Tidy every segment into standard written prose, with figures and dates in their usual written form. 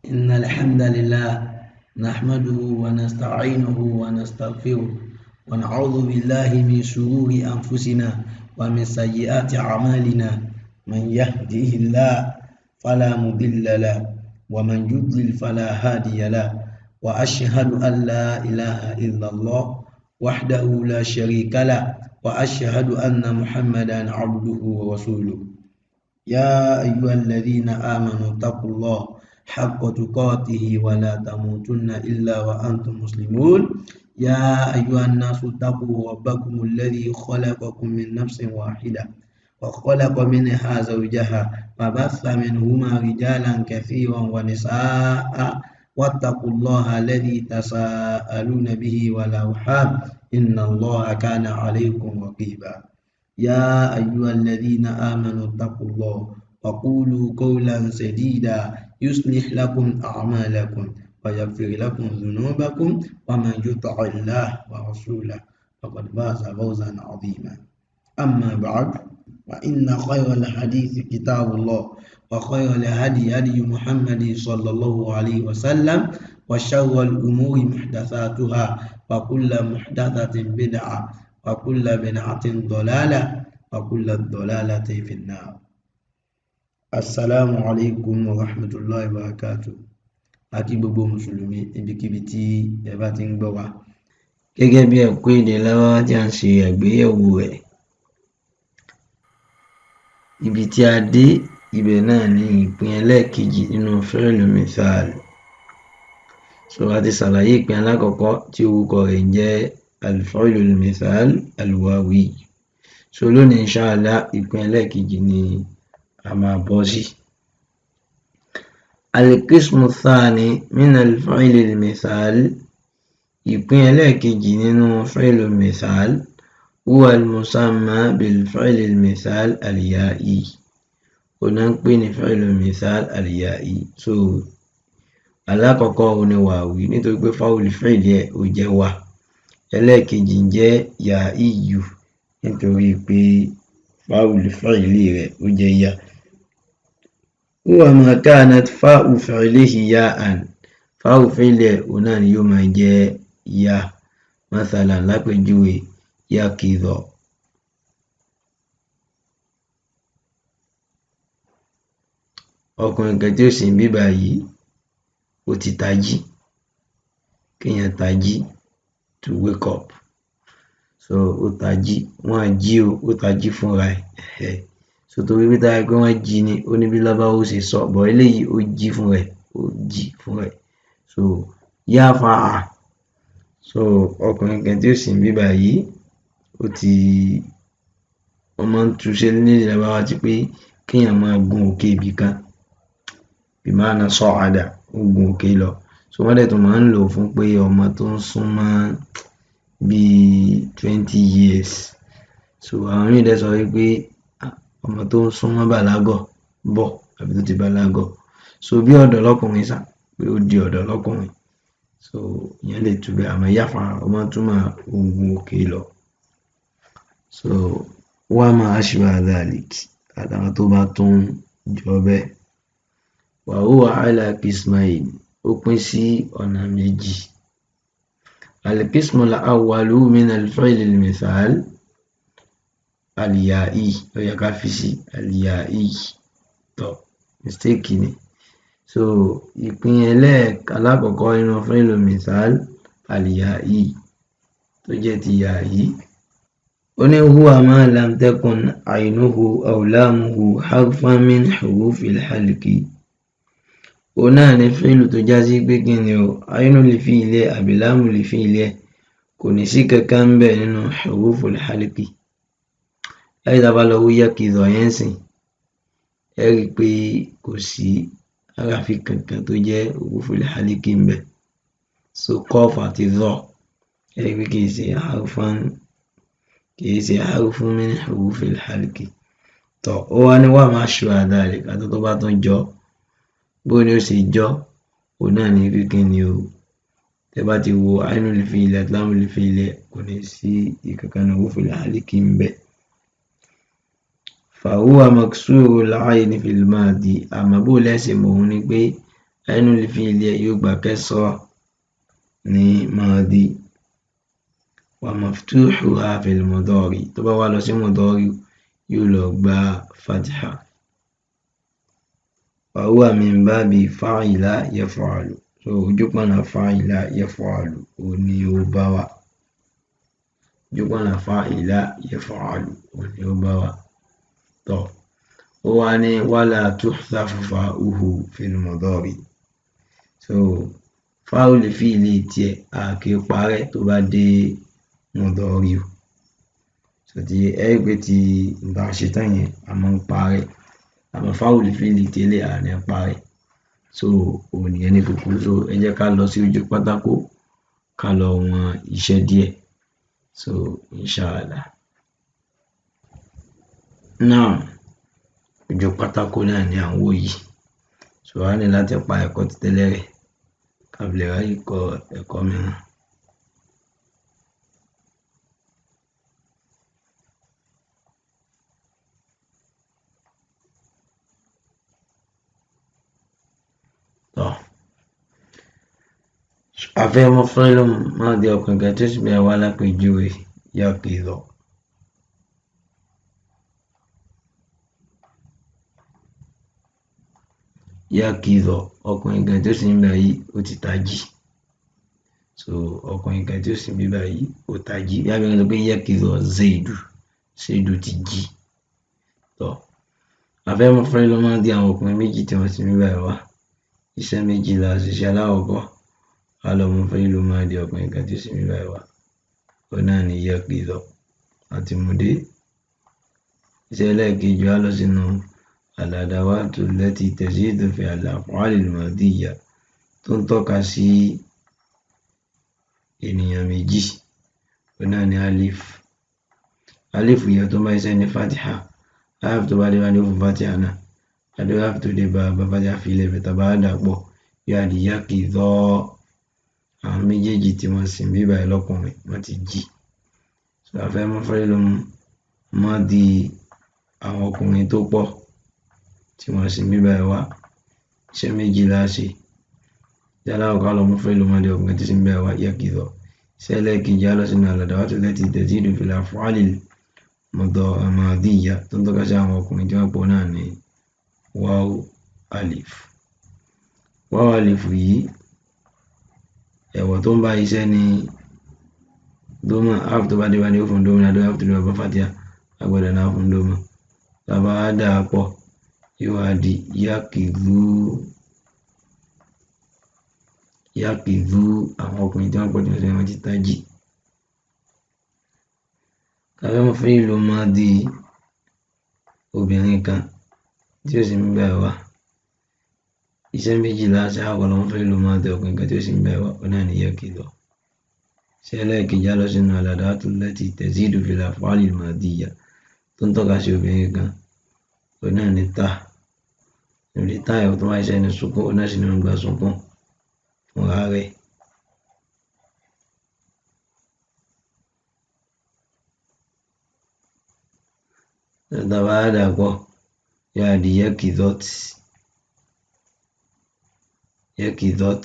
إن الحمد لله نحمده ونستعينه ونستغفره ونعوذ بالله من شرور أنفسنا ومن سيئات أعمالنا. من يهده الله فلا مضل له ومن يضلل فلا هادي له، وأشهد أن لا إله إلا الله وحده لا شريك له، وأشهد أن محمدا عبده ورسوله. يا أيها الذين آمنوا اتقوا الله حق تقاته ولا تموتن إلا وأنتم مسلمون. يا أيها الناس اتقوا ربكم الذي خلقكم من نفس واحدة وخلق منها زوجها وبث منهما رجالا كثيرا ونساء، واتقوا الله الذي تساءلون به والأرحام إن الله كان عليكم رقيبا. يا أيها الذين آمنوا اتقوا الله وقولوا قولا سديدا يصلح لكم أعمالكم ويغفر لكم ذنوبكم، ومن يطع الله ورسوله فقد فاز فوزا عظيما. أما بعد، فإن خير الحديث كتاب الله، وخير الهدي هدي محمد صلى الله عليه وسلم، وشر الأمور محدثاتها، وكل محدثة بدعة، وكل بدعة ضلالة، وكل الضلالة في النار. Assalamu alaikum wa rahmatullahi wa barakatuh. A kí gbogbo mùsùlùmí níbikíbi tí ẹ bá ti ń gbọ́ wa. Gẹ́gẹ́ bí ẹ̀kọ́ èdè Lárúbáwá tí à ń ṣe àgbéyẹ̀wò rẹ̀, ibi tí a dé ibẹ̀ náà ni ìpín ẹlẹ́ẹ̀kejì nínú fi'lu mithal. So a ti ṣàlàyé ìpín alákọ̀ọ́kọ́ tí orúkọ rẹ̀ ń jẹ́ al-fi'lu mithal al-wawi. So lónìí, inshallah, ìpín ẹlẹ́ẹ̀kejì ni a máa bọ́ sí. Al-qismu thani min al-fi'li al-mithal, ìpín ẹlẹ́ẹ̀kejì nínú fi'lu mithal, huwa al-musamma bil-fi'li al-mithal al-ya'i, òun náà ń pè ní fi'lu mithal al-ya'i. So alákọ̀ọ́kọ́ òun ni wàwí, nítorí pé fáwùlì fi'li ẹ̀ ó jẹ́ wà. Ẹlẹ́ẹ̀kejì ń jẹ́ ya'iyyu, nítorí pé fáwùlì fi'li rẹ̀ ó jẹ́ yá. Huwa ma kanat fá'u fi'lihi ya'an, fáwù fi'li ẹ̀ òun náà ni yóò máa jẹ́ yá. Mathalan, lápèjúwe, yakidha. Ọkùnrin kan tí ó sì ń bí báyìí, ó ti tají. Kéèyàn tají, to wake up. So ó tají, wọ́n á jí o, ó tají fúnra ẹ̀. So torí pé tá pé wọ́n jí ni, ó ní bí Lárúbáwá ó ṣe sọ, but eléyìí ó jí fúnra ẹ̀, ó jí fúnra ẹ̀. So yafa'a. So ọkùnrin kan tí ó sì ń bí báyìí, ó ti wọ́n máa ń tú sí ní èdè Lárúbáwá ti pé kéèyàn máa gun òkè ibì kan, bima'na sa'ada, ó gun òkè lọ. So wọ́n dẹ̀ tún máa ń lò ó fún pé ọmọ tó ń súnmọ́ bíi 20 years. So àwọn míì dẹ̀ sọ wípé ọmọ tó ń súnmọ́ bàlágọ̀ bọ̀ àbí tó ti bàlágọ̀. So bí ọ̀dọ́ lọ́kùnrin ṣá, pé ó di ọ̀dọ́ lọ́kùnrin. So ìyẹn lè tú bẹ́ẹ̀, àmọ́ yafa'a ó máa ń túmọ̀ ó gun òkè lọ. So wa ma ashbaha dhalik, àtàwọn tó bá tún jọ bẹ́ẹ̀. Wa huwa ala qismayn, ó pín sí ọ̀nà méjì. Al-qismu al-awwalu min al-fi'li al-mithal al-ya'i, ó yẹ ká fi sí al-ya'i, tọ́ mistake ni. So ìpín alákọ̀ọ́kọ́ nínú fi'lu mithal al-ya'i tó jẹ́ ti ya'i, ó ní huwa ma lam takun aynuhu aw lamuhu harfan min hurufil halqi. Òun náà ni fíìlù tó já sí pé kí ni o, aynu li fi'li ẹ̀ àbí lámù li fi'li ẹ̀ kò ní sí kankan ńbẹ̀ nínú huruful halqi. Láyé tá a bá lọ wo yakidha yẹn ńsìn, ẹ rí i pé kò sí harafi kankan tó jẹ́ huruful halqi ńbẹ̀. So qaf àti dha, ẹ rí i pé kìí ṣe harfan, kìí ṣe harfun min hurufil halqi. Tọ́ ó wá ní wa ma ashbaha dhalik, àti tó bá tún jọ. Bó ni ó ṣe jọ́? Òun náà ni pé kí ni o, tẹ́ bá ti wo ainul fi'li àti lamul fi'li, kò ní sí ìkankan nínú huruful halqi ńbẹ̀. Fahuwa maksurul ayni fil madi, àmọ́ bó lẹ́ ṣe mọ̀ òun ni pé Ainul fi'li ẹ̀ yóò gba kasra ní madi. Wa maftuhuha fil mudari, tó bá wá lọ sí mudari yóò lọ gba fatha. Wa huwa min babi fa'ila yaf'alu, so ojúpọ̀nà fa'ila yaf'alu òun ni ó bá wá. Ojúpọ̀nà fa'ila yaf'alu òun ni ó bá wá. Tọ́ ó wá ní wala tuhthafu fa'uhu fil mudari. So fa'ul fi'li tiẹ̀ a kì í parẹ́ tó bá dé mudari. So ti ẹ rí pé ti ìgbà ṣetán yẹn a máa ń parẹ́, àmọ́ fa'ul fi'li tẹ́lẹ̀ a ní parẹ́. So òun nìyẹn ní kúkúrú. So ẹ jẹ́ ká lọ sí ojú pátákó ká lọ wọn iṣẹ́ díẹ̀. So inshallah. Now ojú pátákó náà ni à ń wò yìí. So a ní láti pa ẹ̀kọ́ ti tẹ́lẹ̀ rẹ́ ká fi lè ráyè kọ́ ẹ̀kọ́ mìíràn. Tọ́ a fẹ́ mú fi'lu madi ọkùnrin kan tó sì bẹ̀rẹ̀ wá lápèjúwe yaqidha. Yaqidha, ọkùnrin kan tó sì ń bẹ̀ yìí ó ti tají. So ọkùnrin kan tó sì ń bí báyìí ó tají. Bí abẹ́rẹ́ sọ pé yaqidha Zaidu, Zaidu ti jí. Tọ́ a fẹ́ mú fi'lu madi àwọn ọkùnrin méjì tí wọ́n sì ń bí báyìí wá. Iṣẹ́ méjì la ṣiṣẹ́. Alákọ̀ọ́kọ́ a lọ mú fi'lu madi ọkùnrin kan tó sì ń bí báyìí wá, òun náà ni yaqidha àti mùdé. Iṣẹ́ ẹlẹ́ẹ̀kejì á lọ sínú al-adawatu allati tazidu fi al-af'al al-madiyya tó ń tọ́ka sí ènìyàn méjì, òun náà ni alif. Alif yẹn tó bá iṣẹ́ ní fatiha, alif tó bá dé bá ní ó fún fatiha náà, àdó alif tó dé bá bá fatiha fi ilẹ̀ bẹ̀tà bá dà pọ̀ yóò di yaqidha. Àwọn méjèèjì tí wọ́n sì ń bí báyìí lọ́kùnrin wọ́n ti jí. So a fẹ́ mú fi'lu madi àwọn ọkùnrin tó pọ̀ tí wọ́n sì ń bí báyìí wá. Iṣẹ́ méjì la ṣe. Iṣẹ́ alákọ̀ọ́kọ́ á lọ mú fi'lu madi ọkùnrin tí sì ń báyìí wá yaqidha. Iṣẹ́ ẹlẹ́ẹ̀kejì á lọ sínú al-adawatu allati tazidu fil af'al al-madiyya tó ń tọ́ka sí àwọn ọkùnrin tí wọ́n pọ̀ náà ní waw alif. Waw alif yìí ẹ̀wọ̀ tó ń bá iṣẹ́ ní dómà, alif tó bá dé bá ní ó fún dómà, àdó alif tó dé bá bá fatiha agbọ́dọ̀ náà fún dómà. Tá a bá dà á pọ̀ yóò wá di yaqidhu. Yaqidhu, àwọn ọkùnrin tí wọ́n pọ̀ tí wọ́n ti tají. Ká fẹ́ mú fi'lu madi obìnrin kan tí ó sì ń báyìí wá. Iṣẹ́ méjì la ṣe. Àkọ́kọ́ lọ mú fi'lu madi ọkùnrin kan tí ó sì ń báyìí wá, òun náà ni yaqidha. Iṣẹ́ ẹlẹ́ẹ̀kejì á lọ sínú al-adawatu allati tazidu fil af'al al-madiyya tó ń tọ́ka sí obìnrin kan, òun náà ni ta. Níbi tá ẹ̀wọ̀ tó bá iṣẹ́ ní sukun, òun náà sì ni wọ́n gba sukun fúnra rẹ̀. Tá a bá dà pọ̀ yóò di yaqidhat. Yaqidhat.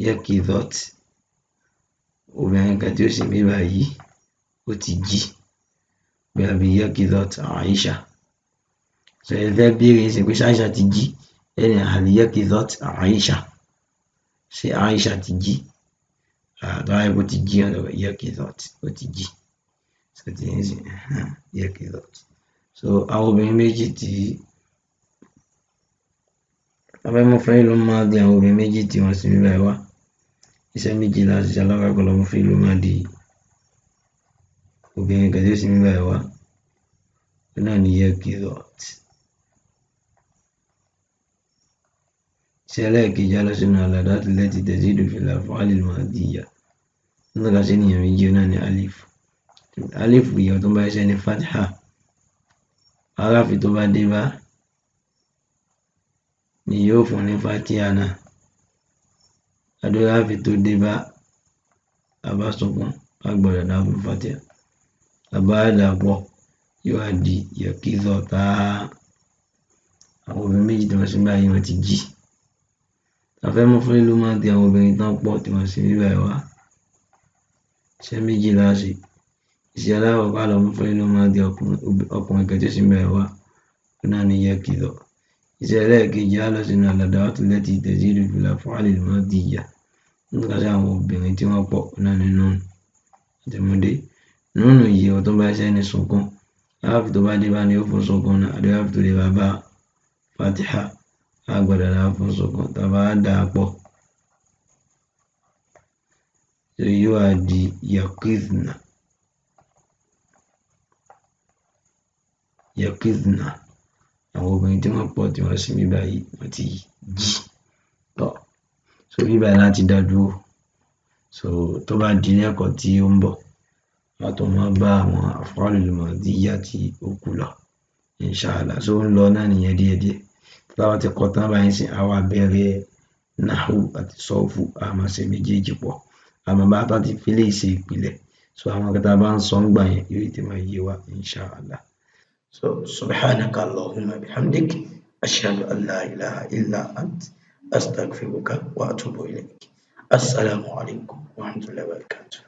Yaqidhat, obìnrin kan tí ó sì ń bí báyìí ó ti jí. Bóyá bí yaqidhat Aisha. So ẹ fẹ́ béèrè nísìnyí pé ṣé Aisha ti jí, ẹ ní hal yaqidhat Aisha, ṣé Aisha ti jí? Tó bá jẹ́ pé ó ti jí, yaqidhat, ó ti jí. So ti yé nísìnyí, yaqidhat. So àwọn obìnrin méjì tí a fẹ́ mú fi'lu madi àwọn obìnrin méjì tí wọ́n sì ń bí báyìí wá. Iṣẹ́ méjì la ṣiṣẹ́. Alákọ̀ọ́kọ́ lọ mú fi'lu madi obìnrin kan tí ó sì ń bí báyìí wá, òun náà ni yaqidhat. Iṣẹ́ ẹlẹ́ẹ̀kejì á lọ sínú al-adawatu allati tazidu fil af'al al-madiyya tó ń tọ́ka sí ènìyàn méjì, òun náà ni alif. Alif yẹn tó ń bá iṣẹ́ ní fatha, harafi tó bá dé bá ni yóò fún ní fatiha náà, àdó harafi tó dé bá a bá sunkún a gbọ́dọ̀ náà fún fatiha. Tá a bá dà pọ̀ Yóò wá di yaqizata. Àwọn obìnrin méjì tí wọ́n ṣe báyìí wọ́n ti jí. A fẹ́ mú fún ìlú máa di àwọn obìnrin tán pọ̀ tí wọ́n ṣe bíbáyìí wá. Iṣẹ́ méjì la ṣe. Iṣẹ́ alákọ̀ọ́kọ́ á lọ mú fún ìlú máa di ọkùnrin kan tí ó sì ń báyìí wá. Òun náà ni yaqidha. Iṣẹ́ ẹlẹ́ẹ̀kejì á lọ sínú al-adawatu allati tazidu fil af'ali al-madiyya. Nígbà tí àwọn obìnrin tí wọ́n pọ̀, òun náà ni nùn àtẹ̀mọ́dé. Nùnù yìí ó tún bá iṣẹ́ ní sunkún. Harfi tó bá dé bá ní ó fún sunkún náà, àbí harfi tó dé bá bá fatiha, á gbọ́dọ̀ dá fún sunkún. Tá a bá dà á pọ̀, so yóò wá di yaqizna. Yaqizna. Àwọn obìnrin tí wọ́n pọ̀ tí wọ́n sì mí báyìí wọ́n ti jí. Tọ́. So bí báyìí láti dá dúró. So tó bá di ní ẹ̀kọ́ tí ó ń bọ̀, a tún máa bá àwọn af'alul madiyya tí ó kù lọ. Inshallah. So ó ń lọ náà nìyẹn díẹ̀díẹ̀. Tá a bá ti kọ́ tán báyìí nísìnyí, á wá bẹ̀rẹ̀ nahwu àti sọ́ọ̀fù, a máa ṣe méjèèjì pọ̀. Àmọ́ bá a ti fi eléyìí ṣe ìpìlẹ̀. So àwọn nǹkan tá a bá ń sọ ńgbà yẹn yóò tètè máa yé wa inshallah. So subhanaka Allahumma bihamdik ashhadu an la ilaha illa ant astaghfiruka wa atubu ilayk. Assalamu alaikum wa rahmatullahi wa barakatuh.